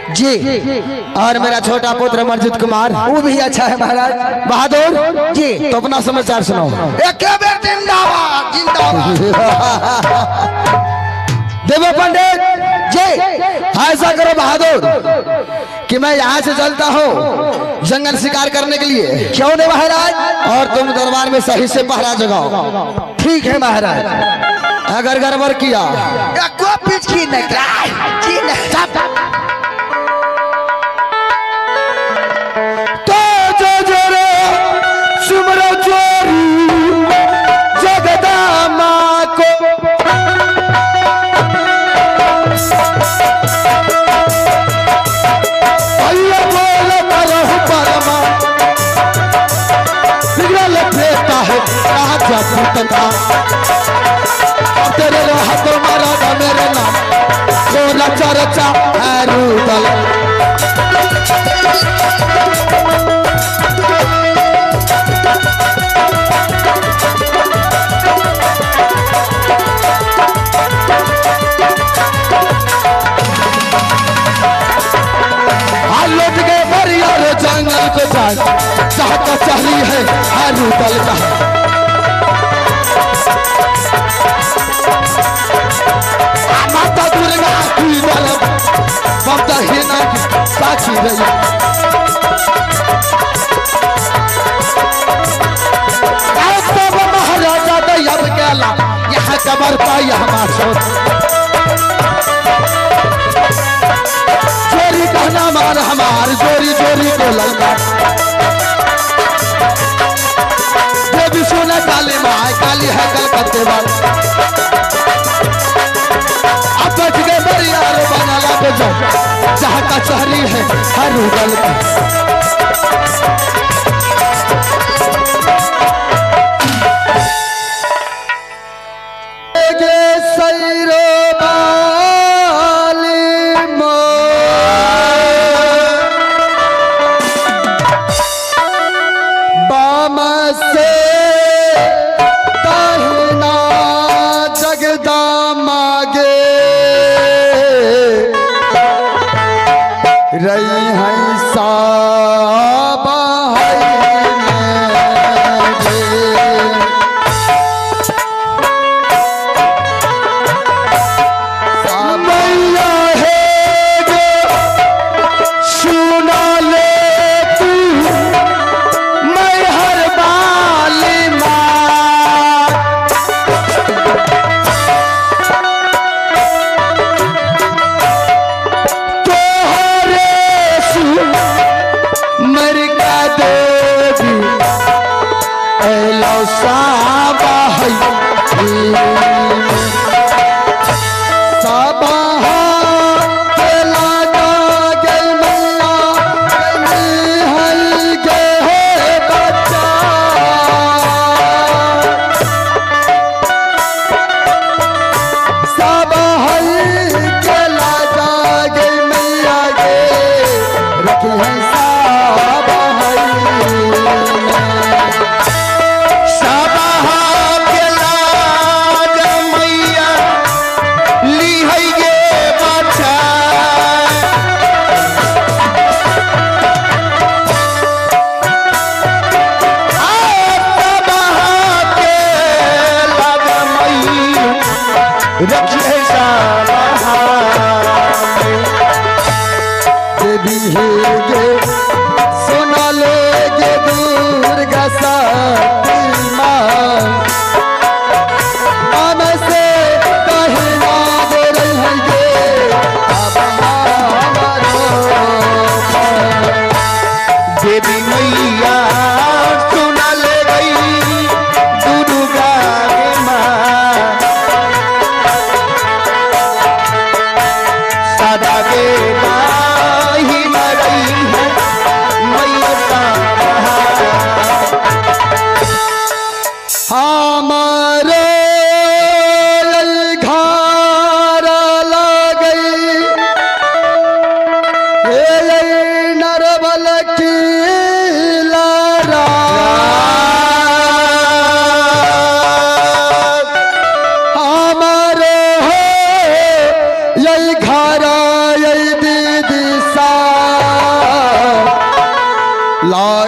जी। और मेरा छोटा पुत्र अमरजीत कुमार, वो भी अच्छा है महाराज। बहादुर जी। तो अपना समाचार सुनाओ। एक बेर जिंदाबाद जिंदाबाद। देवो पंडित जी। ऐसा करो बहादुर कि मैं यहाँ से चलता हूँ जंगल शिकार करने के लिए। क्यों नहीं महाराज? और तुम दरबार में सही से पहरा जगाओ। ठीक है महाराज। अगर गड़बड़ किया को पिचकी नहीं। तो जो जोरे सुमरो चोरी जगदम्बा को, अय्या बोल करहु परमा बिगड़ल फेता है राजा पुतना, तेरे हाथ महाराजा मेरे नाम सोना चर्चा है रूदल। लौट गए बरियार जंगल को जाए, चाहता चहरी है रूदल का। माता दुर्गा की बलम ममता हिना की साक्षी रही। तब महाराजा दयाब गेला यहाँ कमर पाई हमार सोच, चोरी कहना मार हमार जोरी जोरी को ललका। देवी सोना काली माए काली है कलकत्ते वाली। अब बच गए बरियार बनाला को जाओ, जहाँ का चहरी है हर उगल की। रही है सारी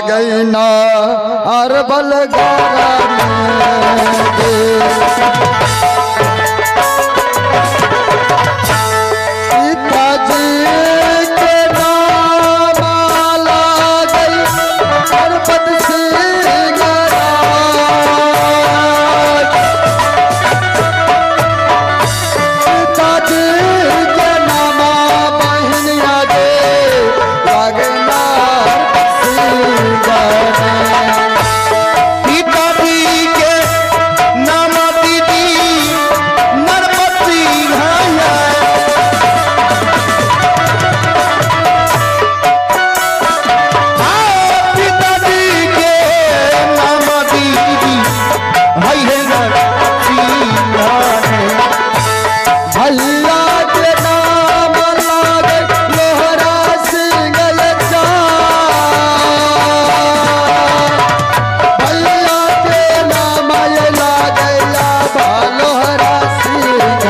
लागई ना अरबल पिताजी के नाम लागई अरबत सिंह राज। पिताजी के नाम बहनिया गे लगना सिंह। पिताजी के नाम दीदी नरपति भैया। पिताजी के नाम दीदी भैया भैया के नाम लागे लोहरा सिंह भैया के नाम लागे लोहरा सिंह।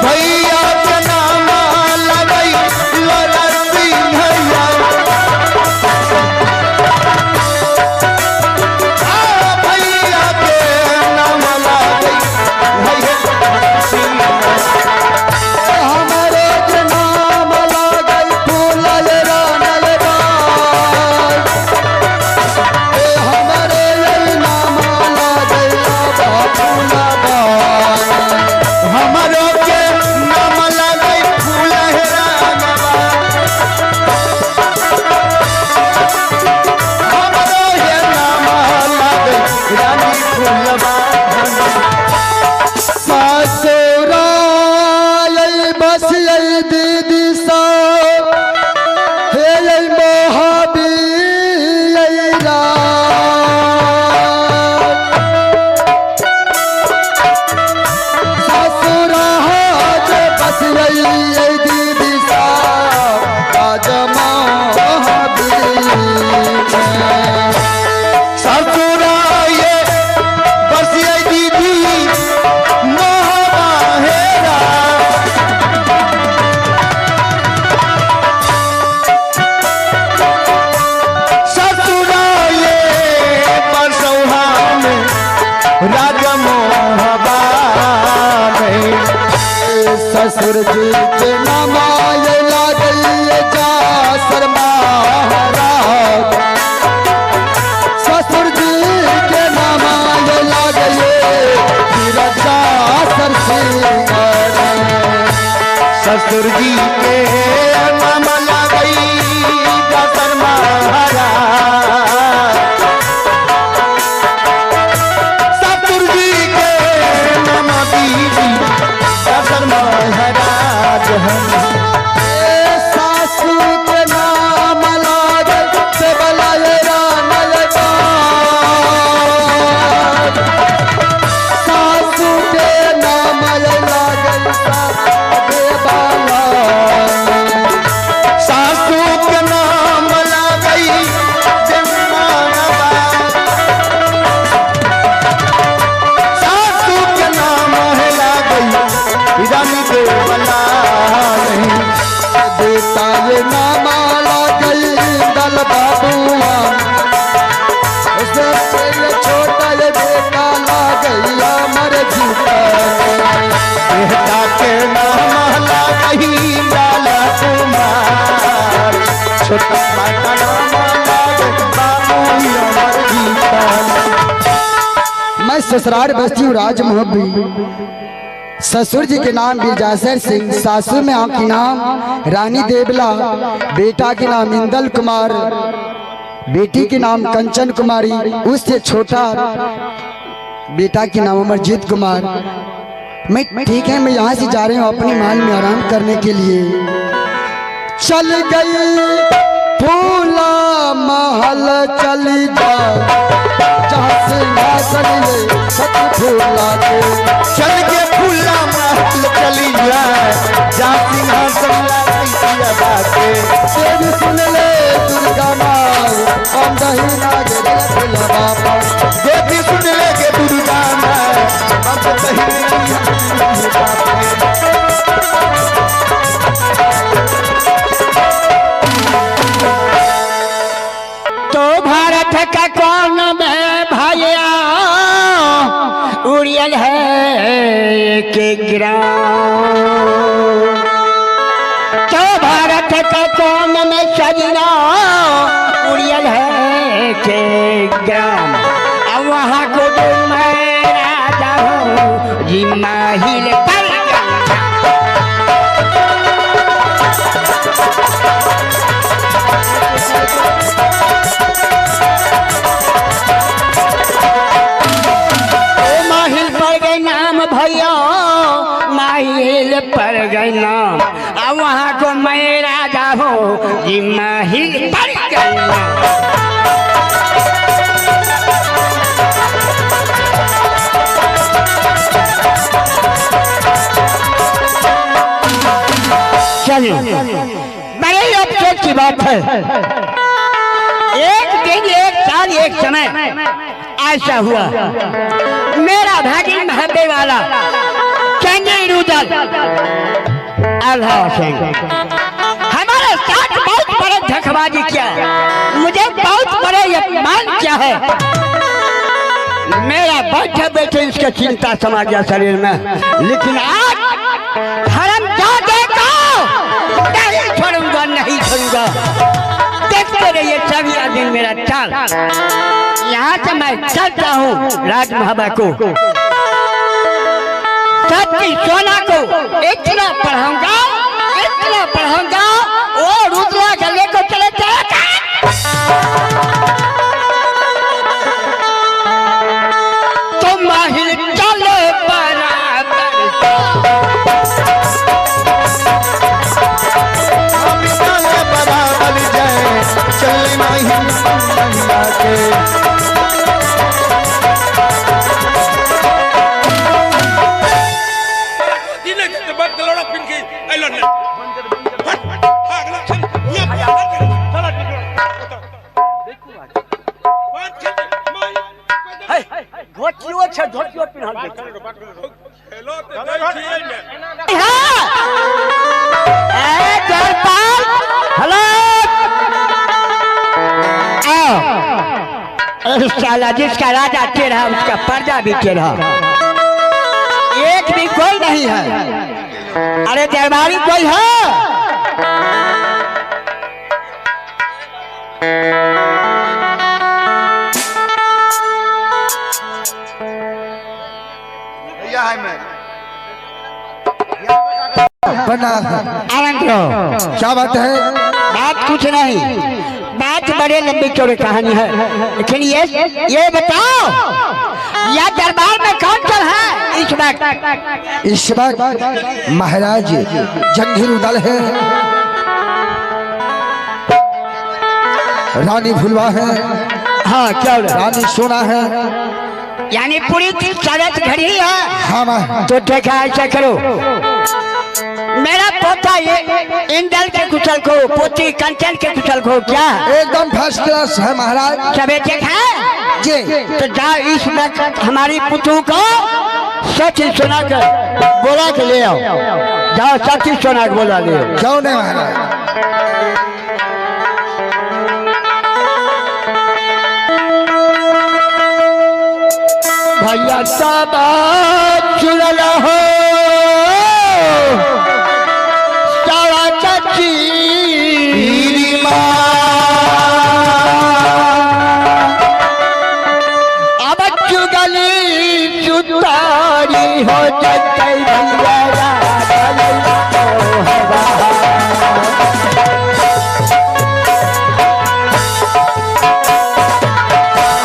भैया के नाम लगई लोहरा सिंह। भैया के नाम लगई भैया सिंह। हमारे के नाम लागे फूल रानल बाई। हमारे नाम लागे फूल बाई। हमरो के नाम लगई फूल हमरो के नाम लगई रानी फूलबा। ससुराल बस दीदी सा हे महावीर। ससुराल बस दीदी सा राज महावीर। ससुराये बसिए दीदी मोहबाहेरा। ससुराये बसौहा में राज मोहबा में। ससुर जी के नाम लागई जा शर्मा। ससुर जी के नाम लागई सर सिंह। ससुर जी के नाम लगई जासर महाराज। ससुर जी के नाम दीदी जासर महाराज। सासू के नाम लागल से बलाय रानल। सासू के नाम लागल देवाला। सासू के नाम लगई सासू के नाम है लगई रानी देवला। बेटा ये नाम लागई दल बाबुआ। उसे ये छोटा ये बेटा लागई अमर जीता। बेटा के नाम लगई लाला कुमार। छोटा माता नाम लगई बाबू अमर जीता। मैं ससुराल बस्ती हूँ राज मोहब्बी। ससुर जी के नाम बिरजासर सिंह, सासू में आपकी नाम रानी देवला, बेटा के नाम इंदल कुमार, बेटी के नाम कंचन कुमारी, उससे छोटा बेटा के नाम अमरजीत कुमार। मैं ठीक है, मैं यहाँ से जा रही हूँ अपने महल में आराम करने के लिए। चल गई फूला महल चली जा जहाँ सिंहासन ये सत फूला के। चल के फूला महल चली जा जहाँ सिंहासन के। देवी सुन ले दुर्गा माँ हम दही नागे फूला बापा। देवी सुन ले के दुर्गा माँ हम दही नागे बापा। का कौन में भैया उड़ियल है के ग्राम। तो भारत का कौन में सजना उड़ियल है के ग्राम। अब वहाँ को जो मैं राजा हूँ जी माहिल पर। ओ माहिल पर गए नाम भैया, माहिल पर गए नाम। अब वहाँ को मैं राजा हूँ जी माहिल पर गए नाम। चलो बड़े अफसोस की बात है, एक दिन एक साल एक समय ऐसा हुआ, मेरा भागी महबे वाला चंगी रुदल अल्लाह सिंह हमारे साथ बहुत बड़े धोखेबाजी किया, मुझे बहुत बड़े अपमान किया है। मेरा बैठे बैठे इसका चिंता समा गया शरीर में, लेकिन आज हरामजादे को नहीं छोड़ूंगा, नहीं छोड़ूंगा। देखते रहिए सभी आदमी मेरा चाल। यहाँ से मैं चलता हूँ राजमहबा को, सच्ची सोना को इतना पढ़ाऊंगा, इतना पढ़ाऊंगा वो रुद्रा गले को चले जाएगा। तो माहिल चले बराबर बराबर जाए चल माहिल महिला के। साला जिसका राजा टेढ़ा उसका पर्दा भी टेढ़ा, एक भी कोई नहीं है। अरे दरबारी कोई है? क्या बात है? बात कुछ नहीं, बात बड़े लंबी चौड़ी कहानी है, लेकिन ये बताओ यह दरबार में कौन चल है इस वक्त? इस वक्त महाराज जंगीर उदल है, रानी भुलवा है, हाँ क्या रानी सोना है, यानी पूरी सारत घड़ी है। हाँ तो देखा ऐसा करो, मेरा पोता ये इंदल के कुशल को, पोती कंचन के कुशल को, क्या एकदम फर्स्ट क्लास है महाराज। सब एक है जी। तो जा इस वक्त हमारी पुतू को सची सोना कर बोला के ले आओ, जाओ सची सोना के बोला ले आओ। क्यों नहीं महाराज? भैया सब चुनल हो अब चुगली सुतारी हो जतई भैया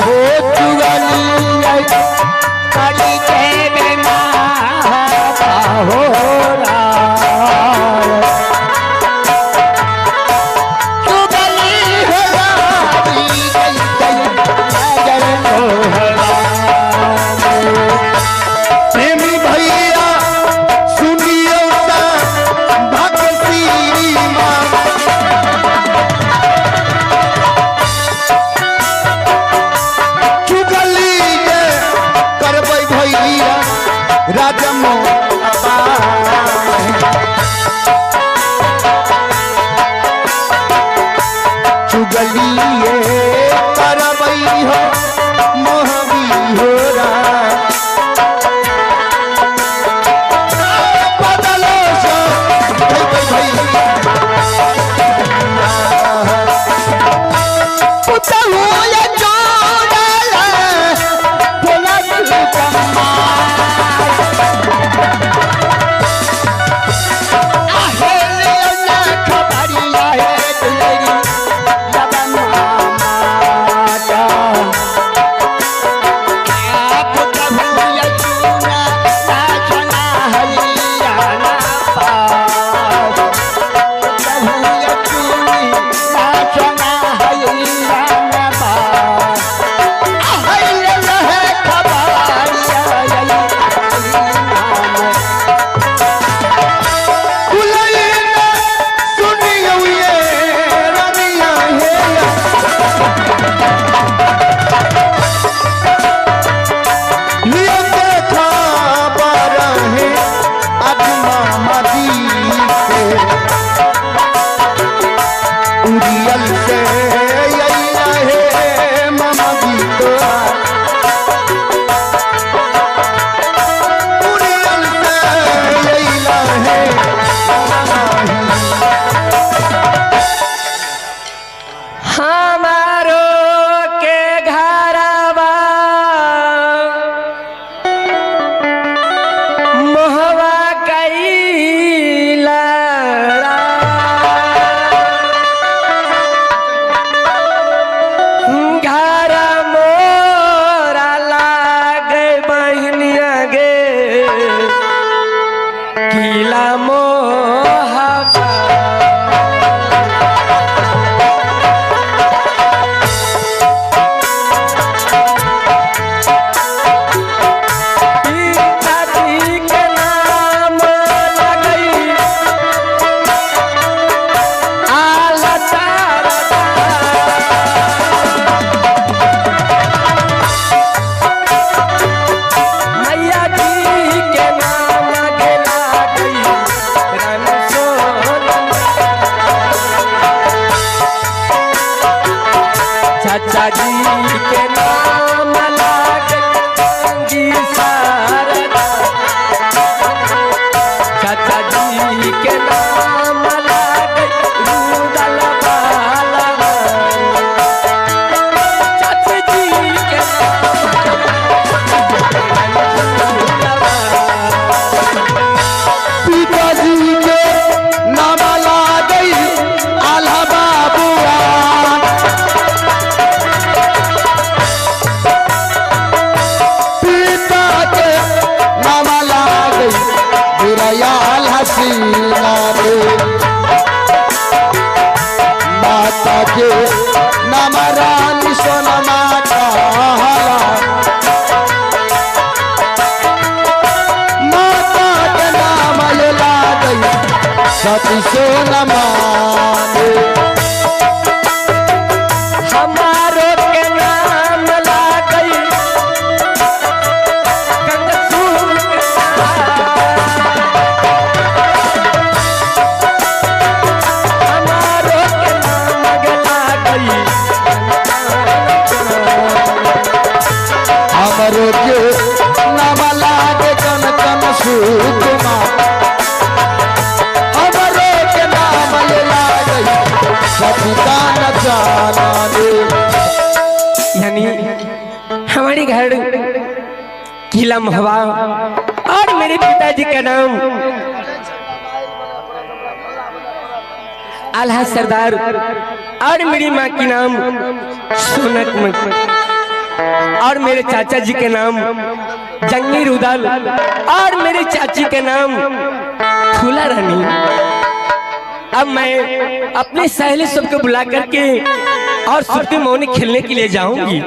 हो चुगली करी देवे माँ। के नाम रानी सोनमा कहला माता के नाम ये लागई सती सोनमा हमारो के नाम लागई कंगसूर के हमारो के नाम लागई हमरो के नाम लागे कन कन सुकुमा हमरो के नाम ये लागई सती दान जाना रे। यानी हमारे घर किला महवा और मेरे पिताजी का नाम आल्हा सरदार और मेरी माँ की नाम सोनक और मेरे चाचा जी के नाम जंगी रुदल और मेरे चाची के नाम फूला रानी। अब मैं अपने सहेली सबको बुला करके और सुप्ती मौनी खेलने के लिए जाऊंगी।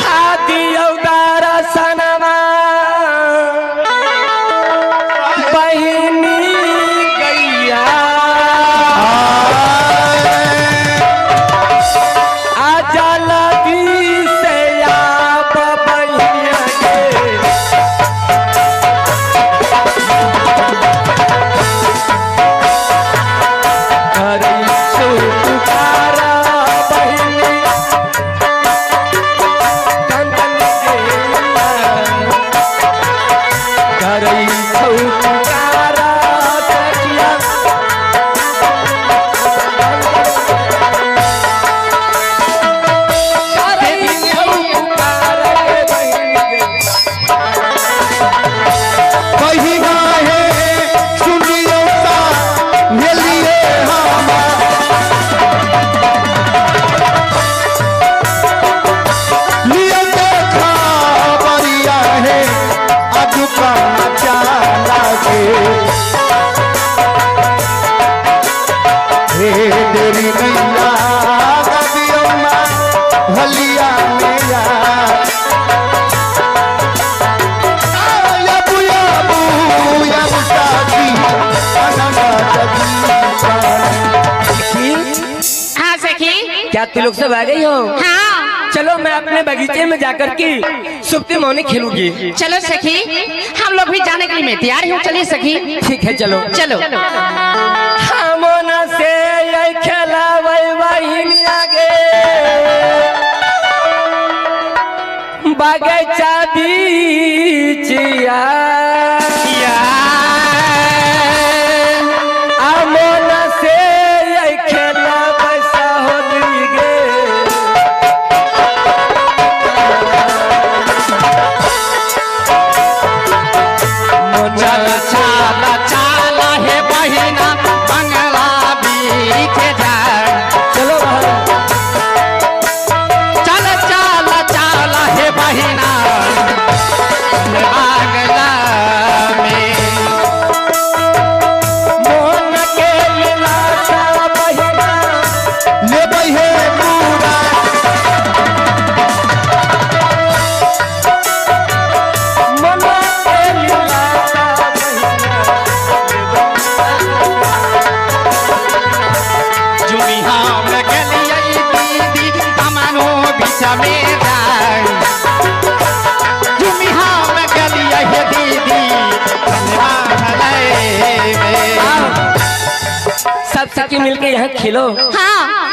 हाथी अवतारा सनमा बहिनी गैया आजा लगी से आप बहिनिया के बहिना हे सुनियो ता मिलिए हमार लियो देखा बरिया हे अजुका चाला के हे तेरी नैया गदियो माँ हलिया मेरा हाँ सखी। क्या तू लोग सब आ गई हो? हाँ। चलो मैं अपने बगीचे में जाकर के सुप्ती मौनी खेलूंगी। चलो सखी, हम लोग भी जाने के लिए मैं तैयार हूँ। चलिए सखी। ठीक है चलो चलो। हम से खेलावे बहिनिया गे बगीचा बीचिया अमन से खेलावे सहोदरी गे चल चाला चाला हे बहिना बंगला बीच जाए। चलो भाई। चल चाला चाला हे बहिना बंगला में। मोहन के लाता बहिना मन के लाता बहिना जुमी हम गेलियै दीदी तमनो बीच में जाए। जुमी हम गेलियै दीदी बंगले में। सब सखी मिलके यहाँ खेलो। हाँ।